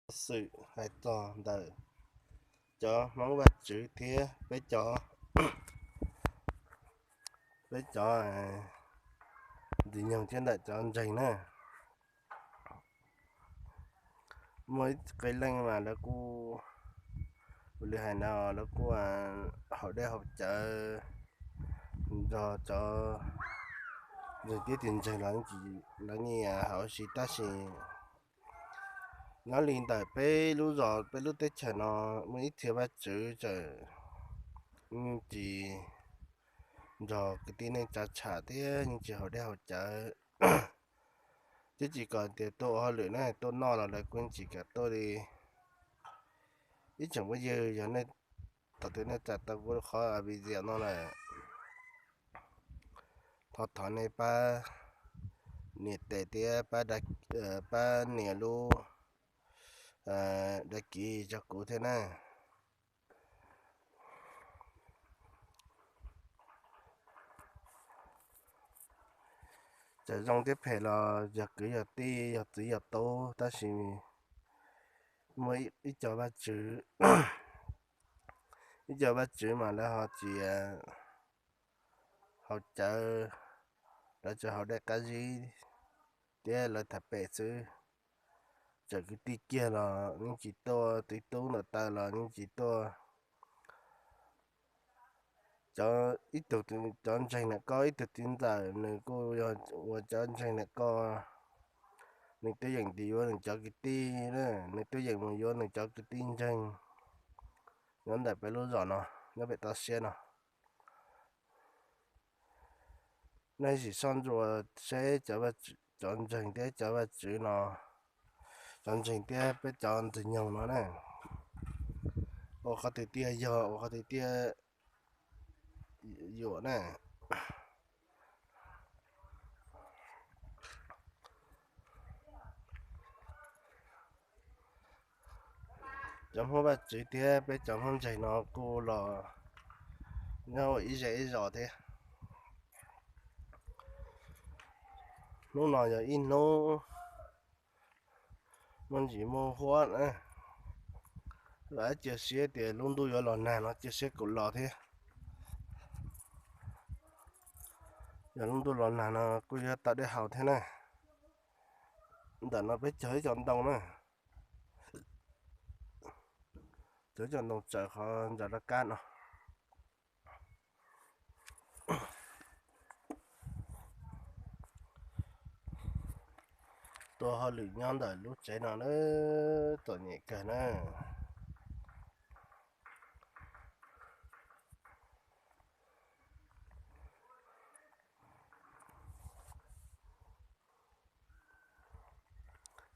xwm hais txog ntawm cov Hmoob Vaj Tswv thiab peb cov, peb cov ntxwg nyoog thiab ntawm cov ntseeg na. Muaj ib qee leej mas lawv kuj, ua li hais no, lawv kuj haus dej haus cawv nrog cov ntseeg thiab tsis ntseeg los lawv yeej haus si, tab sis nyob li ntawm peb lub zos peb lub teb chaws no muaj ib txhia Vaj Tswv tseem yeej tsis nrog kwv tij neej tsa tsham thiab yeej tsis haus dej haus cawv. Twb tsis kom tias tuaj ua hauj lwm ne, tuaj noj los lawv kuj yeej tsis kam tuaj li. Ib tsoom phooj ywg, yog nej, thaum twg nej txais tau kuv qhov video no lawm, thov thov nej pab nias tes thiab pab, pab nias lub dag kiv rau kuv thiab na. Txawm zoo thiab phem los yog kwv yog tij yog txiv yog tub, tab sis muaj ib co Vaj Tswv, ib co Vaj Tswv mas lawv ho tsis haus cawv, lawv tsuas haus dej qab zib thiab lawv tham pem xwb. Txawm kwv tij kiag los yeej tsis tuaj, txiv tub ntawm taw los yeej tsis tuaj. Cov, ib tug, cov ntseeg ntawm koj ib tug txiv ntxawm nws kuj yog ua cov ntseeg ntawm koj, nws twb yeem tsis yuav nws cov kwv tij, nws twb yeem mus yuav nws cov kwv tij ntseeg nyob ntawm peb lub zos no, nyob pem toj siab no. Nej sim soj ntsuam seb cov ntseeg thiab cov Vaj Tswv no, cov ntseeg thiab peb cov ntxwg nyoog no na, ua qhov twg thiaj yog, ua qhov twg thiaj yuam na. Cov Hmoob Vaj Tswv thiab peb cov Hmoob ntseeg no kuj los nyob ua ib zej ib zos thiab. Hnub no yog ib hnub muaj ntsis muaj huab na, cia siab tias lub ntuj yuav los nag no cia siab kom los thiab. Yog lub ntuj los nag no kuj yuav tau dej haus thiab na. Ntawm no peb cog ib co ntoo na, cog ib co ntoo tsaws qhov ntsa rov qab no. Tua hauj lwm nyob ntawm lub tsev no na, txom nyem kawg na.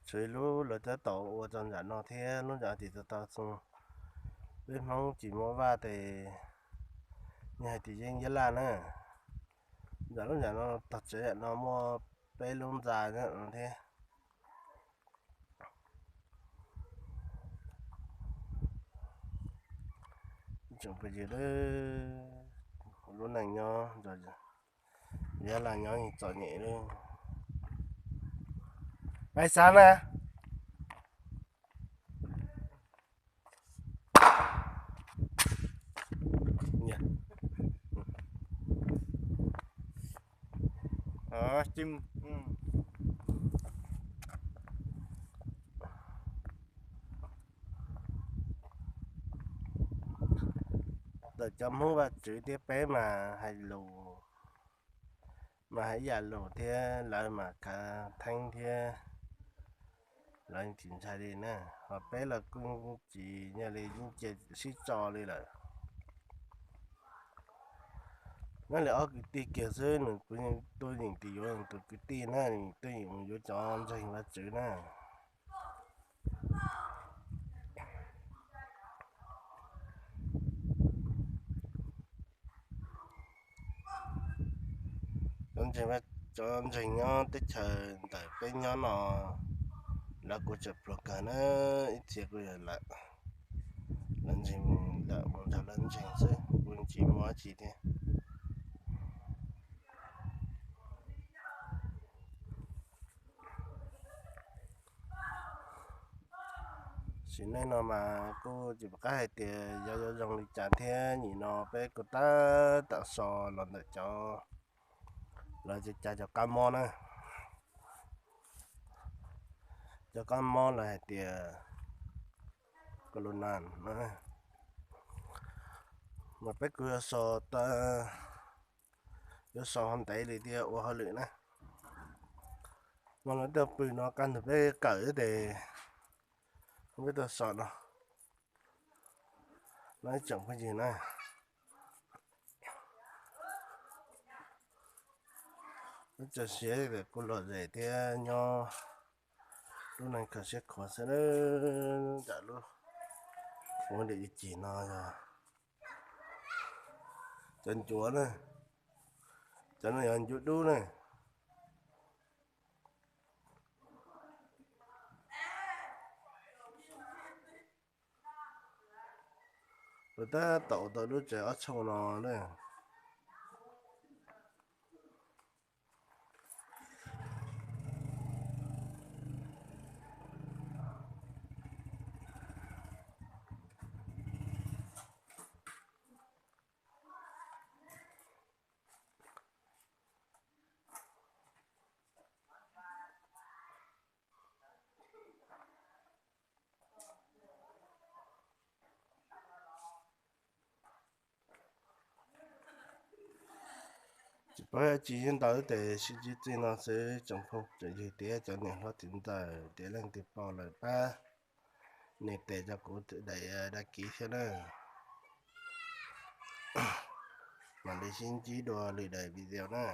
Tshuav ib lub lawv tab tom ua txog nram no thiab, lub nram tim tau tau xoo. Peb Hmoob tsis muaj vaj tes, yeej hais tias yeej Nyab Laj na. Nram lub nram no tog tsev nram no muaj peb lub ntxa no thiab. Tsoom phooj ywg, lub neej nyob, Nyab Laj nyob txom nyem li. Pais xav na. Ntawm cov Hmoob Vaj Tswv thiab peb mas hais lus, mas hais ib yam lus thiab lawv mas khav theeb thiab lawv tsis ntshai li na. Ho peb los kuj tsis nyob li, yeej cia sib tso li lawm. Nyob li ob kwv tij kiag xwb, nws kuj tuaj yeem tsis yuav nws tus kwv tij na, nws tuaj yeem mus yuav cov ntseeg Vaj Tswv na. Cov ntseeg, cov ntseeg nyob teb chaws ntawm peb nyob no, lawv kuj tseem pluag kawg na, ib txhia kuj yog lawm, lawv ntseeg lawm mus nrog lawv ntseeg xwb, kuj tsis muaj dab tsi thiab. Sim neej no mas kuj tsis pom qab hais tias yog yuav zoo li cas thiab, nim no peb kuj tab tom so los ntawm cov, lawv cov, cov kab mob na, cov kab mob lawv hais tias corona na, mas peb kuj yuav so, yuav so ho ntev li thiab ua hauj lwm na. Mas lawv tuaj pw no kaj ntug peb kawm tes peb tuaj so no, no ib tsoom phooj ywg na. Ua tsaug siab tias kuj lom zem thiab nyob lub neej kho siab khuav xwb na. Nram lub, ua dim ib cig no yog cov ncuav na, cov no yog ncuav dub na. Lawv tab tom ua tau lub tsev ob tshooj no na. Tsis paub tsis yeej ntau tes sib ntsib txij no xwb tsoom phooj tsoom ywg thiab cov niam hlob txiv ntxawm tias leej twg pom lawm pab nias tes rau kuv daim đăng ký thiab na. Mam li sib ntsib dua lwm daim video na.